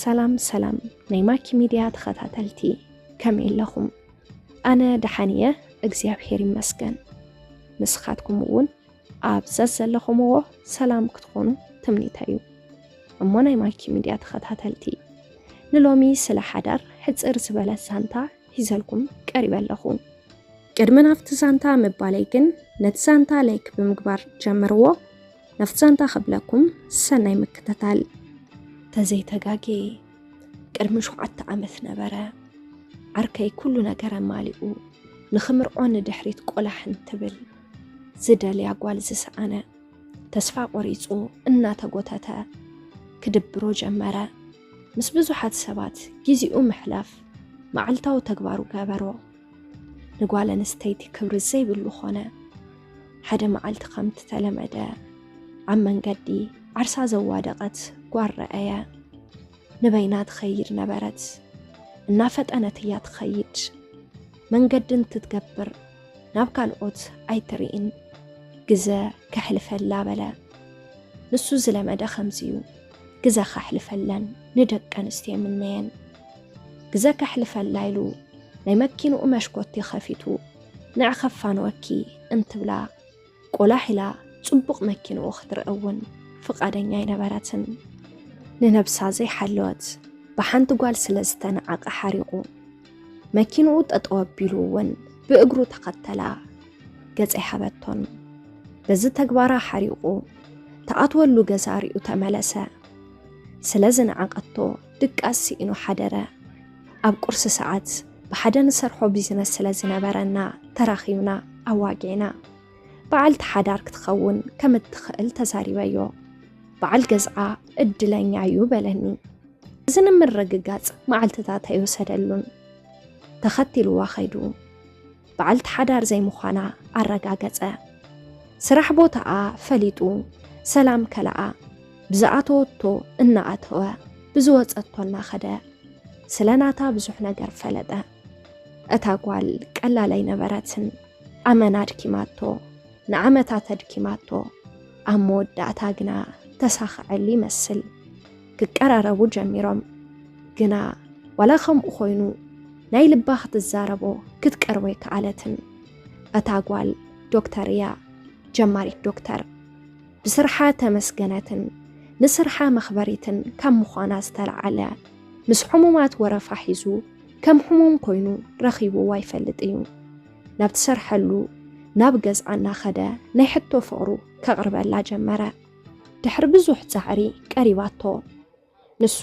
ሰላም ሰላም ናይ ማኪ ሚድያ ተኸታተልቲ፣ ከመይ ኣለኹም? ኣነ ደሓን እየ፣ እግዚኣብሔር ይመስገን። ንስኻትኩም እውን ኣብ ዘዘለኹምዎ ሰላም ክትኾኑ ትምኒተይ እዩ። እሞ ናይ ማኪ ሚድያ ተኸታተልቲ፣ ንሎሚ ስለ ሓዳር ሕጽር ዝበለት ዛንታ ሒዘልኩም ቀሪበ ኣለኹ። ቅድሚ ናብቲ ዛንታ ምባለይ ግን፣ ነቲ ዛንታ ላይክ ብምግባር ጀምርዎ። ናብቲ ዛንታ ክብለኩም ሰናይ ምክትታል። ተዘይተጋጌ ቅድሚ ሸውዓተ ዓመት ነበረ። ዓርከይ ኩሉ ነገር ኣማሊኡ፣ ንኽምርዖ ንድሕሪት ቆላሕ እንትብል ዝደልያ ጓል ዝሰኣነ፣ ተስፋ ቆሪጹ እናተጎተተ ክድብሮ ጀመረ። ምስ ብዙሓት ሰባት ግዜኡ ምሕላፍ መዓልታዊ ተግባሩ ገበሮ። ንጓል ኣንስተይቲ ክብሪ ዘይብሉ ኾነ። ሓደ መዓልቲ ከምቲ ተለመደ ኣብ መንገዲ ዓርሳ ዘዋደቐት ጓል ረኣየ። ንበይና ትኸይድ ነበረት። እናፈጠነት እያ ትኸይድ። መንገዲ እንትትገብር ናብ ካልኦት ኣይትርእን። ግዘ ከሕልፈላ በለ። ንሱ ዝለመደ ከምዚ እዩ። ግዘ ከሕልፈለን ንደቂ ኣንስትዮ ይምነየን። ግዘ ከሕልፈላ ኢሉ ናይ መኪንኡ መሽኮቲ ከፊቱ ንዕ ከፋንወኪ እንትብላ ቆላሕ ኢላ ጽቡቕ መኪንኡ ክትርኢ እውን ፍቓደኛ ኣይነበረትን። ንነብሳ ዘይሓለወት ብሓንቲ ጓል ስለ ዝተነዓቐ ሓሪቑ። መኪንኡ ጠጠው ኣቢሉ እውን ብእግሩ ተኸተላ። ገጸ ኣይሃበቶን። በዚ ተግባራ ሓሪቑ ትኣትወሉ ገዛ ሪኡ ተመለሰ። ስለ ዝነዓቐቶ ድቃስ ስኢኑ ሓደረ። ኣብ ቁርሲ ሰዓት ብሓደ ንሰርሖ ቢዝነስ ስለ ዝነበረና ተራኺብና ኣዋጊዕና። በዓልቲ ሓዳር ክትኸውን ከም እትኽእል ተዛሪበዮ። በዓል ገዝኣ እድለኛ እዩ በለኒ። እዚ ንምርግጋጽ መዓልትታት ኣይወሰደሉን። ተኸቲልዋ ኸይዱ። በዓልቲ ሓዳር ዘይምዃና ኣረጋገጸ። ስራሕ ቦታኣ ፈሊጡ ሰላም ከለኣ። ብዝኣተወቶ እናኣተወ ብዝወጸቶ እናኸደ ስለ ናታ ብዙሕ ነገር ፈለጠ። እታ ጓል ቀላል ኣይነበረትን። ኣመና ኣድኪማቶ፣ ንዓመታት ኣድኪማቶ። ኣብ መወዳእታ ግና ተሳኽዐሉ ይመስል። ክቀራረቡ ጀሚሮም። ግና ዋላ ከምኡ ኮይኑ ናይ ልባ ክትዛረቦ ክትቀርቦ ኣይከኣለትን። እታ ጓል ዶክተር እያ፣ ጀማሪት ዶክተር። ብስርሓ ተመስገነትን ንስርሓ መኽበሪትን ካብ ምዃና ዝተለዓለ፣ ምስ ሕሙማት ወረፋ ሒዙ ከም ሕሙም ኮይኑ ረኺብዋ ይፈልጥ እዩ። ናብ ትሰርሐሉ ናብ ገዝኣ እናኸደ ናይ ሕቶ ፍቕሩ ከቕርበላ ጀመረ። ድሕሪ ብዙሕ ጻዕሪ ቀሪባቶ። ንሱ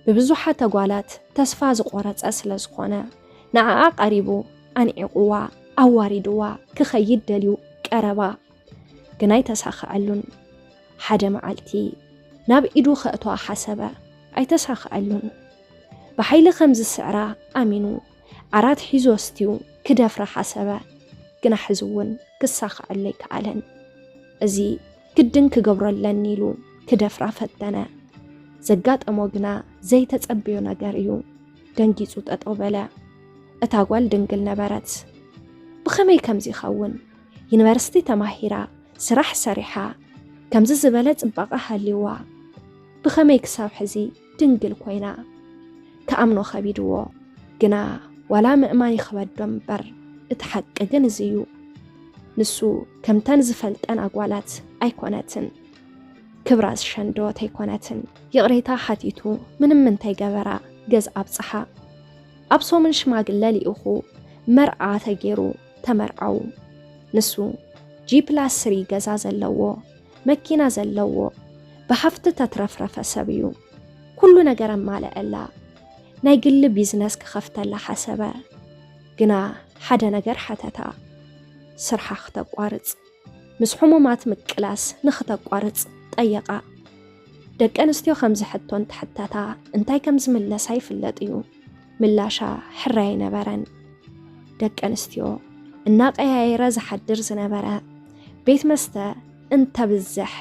ብብዙሓት ኣጓላት ተስፋ ዝቖረጸ ስለ ዝኾነ፣ ንዓኣ ቀሪቡ ኣንዒቑዋ፣ ኣዋሪድዋ ክኸይድ ደልዩ ቀረባ። ግን ኣይተሳኸዐሉን። ሓደ መዓልቲ ናብ ኢዱ ከእትዋ ሓሰበ፣ ኣይተሳኸዐሉን። ብሓይሊ ከም ዝስዕራ ኣሚኑ ዓራት ሒዙ ወስትዩ ክደፍራ ሓሰበ፣ ግና ሕዚ እውን ክሳኸዐሉ ኣይከኣለን። እዚ ግድን ክገብሮ ኣለኒ ኢሉ ክደፍራ ፈተነ። ዘጋጠሞ ግና ዘይተጸበዮ ነገር እዩ። ደንጊጹ ጠጠው በለ። እታ ጓል ድንግል ነበረት። ብኸመይ ከምዚ ይኸውን? ዩኒቨርሲቲ ተማሂራ፣ ስራሕ ሰሪሓ፣ ከምዚ ዝበለ ጽባቐ ሃልይዋ፣ ብኸመይ ክሳብ ሕዚ ድንግል ኮይና? ክኣምኖ ከቢድዎ። ግና ዋላ ምእማን ይኽበዶ እምበር፣ እቲ ሓቂ ግን እዚ እዩ። ንሱ ከምተን ዝፈልጠን ኣጓላት ኣይኮነትን። ክብራ ዝሸንደወት ኣይኮነትን። ይቕሬታ ሓቲቱ ምንም እንተይገበራ ገዝ ኣብጽሓ። ኣብ ሶምን ሽማግለ ልኢኹ መርዓ ተገይሩ ተመርዓዉ። ንሱ ጂ ፕላስ ስሪ ገዛ ዘለዎ፣ መኪና ዘለዎ፣ ብሃፍቲ ተትረፍረፈ ሰብ እዩ። ኩሉ ነገር ኣማለአላ። ናይ ግሊ ቢዝነስ ክኸፍተላ ሓሰበ። ግና ሓደ ነገር ሓተታ። ስርሓ ክተቋርጽ፣ ምስ ሕሙማት ምቅላስ ንኽተቋርጽ ጠየቓ። ደቂ ኣንስትዮ ከምዚ ሕቶ እንትሕተታ እንታይ ከም ዝምለሳ ይፍለጥ እዩ። ምላሻ ሕራይ ኣይነበረን። ደቂ ኣንስትዮ እናቀያየረ ዝሓድር ዝነበረ፣ ቤት መስተ እንተብዝሕ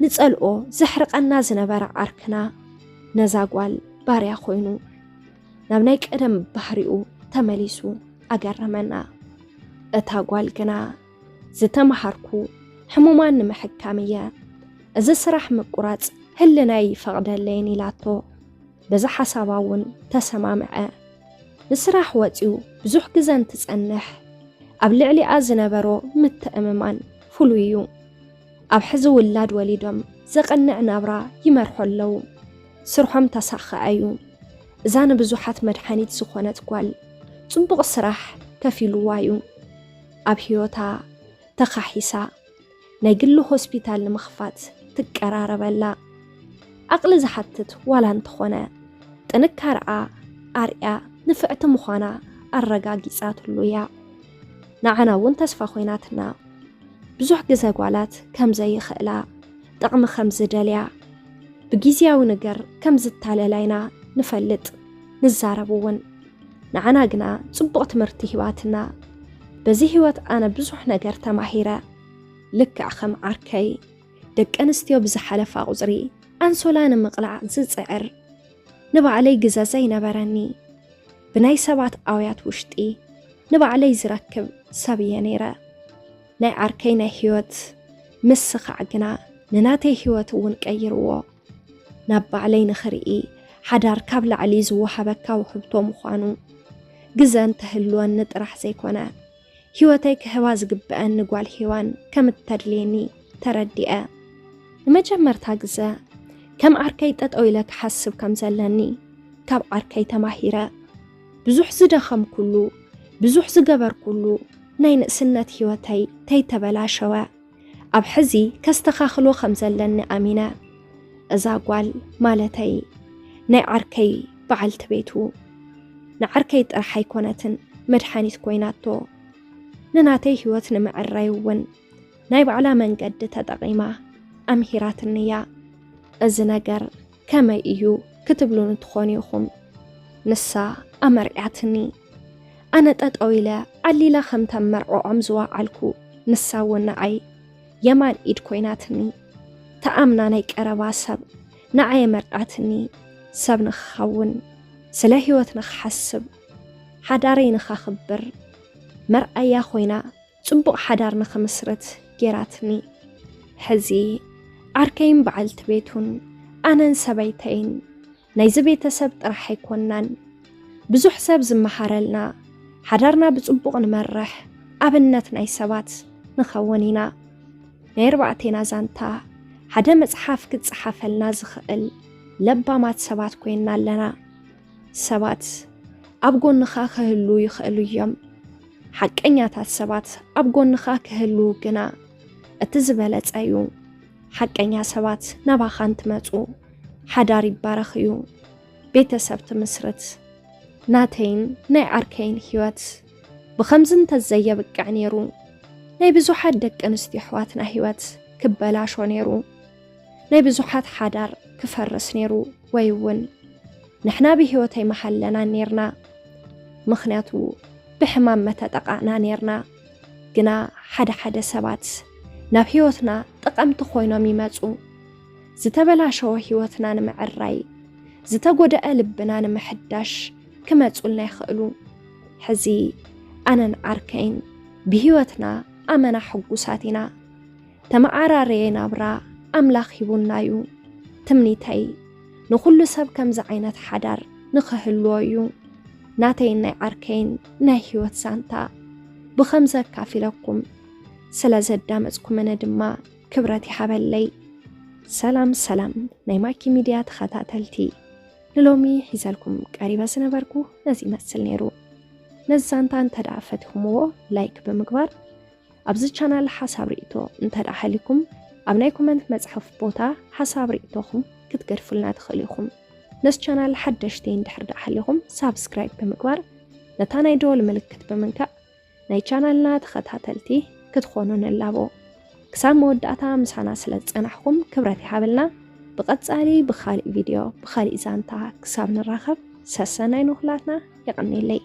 ንጸልኦ ዘሕርቐና ዝነበረ ዓርክና ነዛ ጓል ባርያ ኮይኑ ናብ ናይ ቀደም ባህሪኡ ተመሊሱ ኣገረመና። እታ ጓል ግና ዝተምሃርኩ ሕሙማን ንምሕካም እየ፣ እዚ ስራሕ ምቁራጽ ህልናይ ይፈቕደለይን ኢላቶ። በዚ ሓሳባ እውን ተሰማምዐ። ንስራሕ ወጺኡ ብዙሕ ግዘ እንትጸንሕ፣ ኣብ ልዕሊኣ ዝነበሮ ምትእምማን ፍሉይ እዩ። ኣብ ሕዚ ውላድ ወሊዶም ዘቐንዕ ናብራ ይመርሑ ኣለዉ። ስርሖም ተሳኸዐ እዩ። እዛ ንብዙሓት መድሓኒት ዝኾነት ጓል፣ ጽቡቕ ስራሕ ከፊልዋ እዩ። ኣብ ህይወታ ተኻሒሳ፣ ናይ ግሊ ሆስፒታል ንምኽፋት ትቀራረብ ኣላ። ዓቕሊ ዝሓትት ዋላ እንተኾነ፣ ጥንካረኣ ኣርእያ፣ ንፍዕቲ ምዃና ኣረጋጊጻትሉ እያ። ንዓና እውን ተስፋ ኮይናትና። ብዙሕ ግዘ ጓላት ከም ዘይኽእላ፣ ጥቕሚ ከም ዝደልያ፣ ብግዝያዊ ነገር ከም ዝታለላ ኢና ንፈልጥ፣ ንዛረብ እውን። ንዓና ግና ጽቡቕ ትምህርቲ ሂባትና። በዚ ህይወት ኣነ ብዙሕ ነገር ተማሂረ። ልክዕ ከም ዓርከይ፣ ደቂ ኣንስትዮ ብዝሓለፋ ቁጽሪ ኣንሶላ ንምቕላዕ ዝጽዕር፣ ንባዕለይ ግዘ ዘይነበረኒ፣ ብናይ ሰባት ኣውያት ውሽጢ ንባዕለይ ዝረክብ ሰብ እየ ነይረ። ናይ ዓርከይ ናይ ህይወት ምስኻዕ ግና ንናተይ ህይወት እውን ቀይርዎ። ናብ ባዕለይ ንኽርኢ፣ ሓዳር ካብ ላዕሊ ዝወሃበካ ውህብቶ ምዃኑ፣ ግዘ እንተህልወኒ ጥራሕ ዘይኮነ፣ ህይወተይ ክህባ ዝግብአኒ ጓል ሄዋን ከም እተድልየኒ ተረዲአ። ንመጀመርታ ግዘ ከም ዓርከይ ጠጠው ኢለ ክሓስብ ከም ዘለኒ ካብ ዓርከይ ተማሂረ። ብዙሕ ዝደኸምኩሉ፣ ብዙሕ ዝገበርኩሉ ናይ ንእስነት ህይወተይ ተይተበላሸወ፣ ኣብ ሕዚ ከስተኻኽሎ ከም ዘለኒ ኣሚነ። እዛ ጓል ማለተይ ናይ ዓርከይ በዓልቲ ቤቱ ንዓርከይ ጥራሕ ኣይኮነትን መድሓኒት ኮይናቶ፣ ንናተይ ህይወት ንምዕራይ እውን ናይ ባዕላ መንገዲ ተጠቒማ ኣምሂራትኒ እያ። እዚ ነገር ከመይ እዩ ክትብሉኒ ትኾኑ ኢኹም። ንሳ ኣመርዕያትኒ። ኣነ ጠጠው ኢለ ዓሊለ ከምተን መርዕዖም ዝወዓልኩ፣ ንሳ እውን ንዓይ የማን ኢድ ኮይናትኒ። ተኣምና ናይ ቀረባ ሰብ ንዓይ ኣመርዕያትኒ። ሰብ ንኽኸውን፣ ስለ ህይወት ንኽሓስብ፣ ሓዳረይ ንኸኽብር፣ መርኣያ ኮይና ጽቡቕ ሓዳር ንኽምስርት ጌራትኒ። ሕዚ ዓርከይን በዓልቲ ቤቱን ኣነን ሰበይተይን ናይዚ ቤተሰብ ጥራሕ ኣይኮናን። ብዙሕ ሰብ ዝመሃረልና፣ ሓዳርና ብጽቡቕ ንመርሕ ኣብነት ናይ ሰባት ንኸውን ኢና። ናይ ኣርባዕቴና ዛንታ ሓደ መጽሓፍ ክጸሓፈልና ዝኽእል ለባማት ሰባት ኮይንና ኣለና። ሰባት ኣብ ጎንኻ ክህሉ ይኽእሉ እዮም። ሓቀኛታት ሰባት ኣብ ጎንኻ ክህሉ ግና እቲ ዝበለጸ እዩ። ሓቀኛ ሰባት ናባኻ እንትመጹ፣ ሓዳር ይባረኽ እዩ፣ ቤተሰብ ትምስርት። ናተይን ናይ ዓርከይን ህይወት ብኸምዚ እንተዘየብቅዕ ነይሩ፣ ናይ ብዙሓት ደቂ ኣንስትዮ ኣሕዋትና ህይወት ክበላሾ ነይሩ። ናይ ብዙሓት ሓዳር ክፈርስ ነይሩ፣ ወይ እውን ንሕና ብህይወት ኣይምሃለናን ነይርና። ምኽንያቱ ብሕማም መተጠቓዕና ነይርና። ግና ሓደ ሓደ ሰባት ናብ ህይወትና ጠቐምቲ ኮይኖም ይመጹ። ዝተበላሸወ ህይወትና ንምዕራይ፣ ዝተጎደአ ልብና ንምሕዳሽ ክመጹልና ይኽእሉ። ሕዚ ኣነን ዓርከይን ብህይወትና ኣመና ሕጉሳት ኢና። ተመዓራረየ ናብራ ኣምላኽ ሂቡና እዩ። ትምኒተይ ንኹሉ ሰብ ከምዚ ዓይነት ሓዳር ንኽህልዎ እዩ። ናተይን ናይ ዓርከይን ናይ ህይወት ዛንታ ብኸምዚ ኣካፊለኩም፣ ስለ ዘዳመጽኩምኒ ድማ ክብረት ይሃበለይ። ሰላም ሰላም ናይ ማኪ ሚድያ ተኸታተልቲ፣ ንሎሚ ሒዘልኩም ቀሪበ ዝነበርኩ ነዚ ይመስል ነይሩ። ነዚ ዛንታ እንተ ደኣ ፈቲኹምዎ ላይክ ብምግባር፣ ኣብዚ ቻናል ሓሳብ ርእይቶ እንተ ደኣ ሃሊኩም፣ ኣብ ናይ ኮመንት መጽሓፍ ቦታ ሓሳብ ርእይቶኹም ክትገድፉልና ትኽእሉ ኢኹም። ነዚ ቻናል ሓደሽቲ እንድሕር ደኣ ሃሊኹም፣ ሳብስክራይብ ብምግባር፣ ነታ ናይ ደወል ምልክት ብምንካእ ናይ ቻናልና ተኸታተልቲ ክትኾኑ ንላቦ። ክሳብ መወዳእታ ምሳና ስለ ዝጸናሕኩም ክብረት ይሃበልና። ብቐጻሊ ብኻልእ ቪድዮ፣ ብኻልእ ዛንታ ክሳብ ንራኸብ፣ ሰሰናይ ንኹላትና። የቐንየለይ።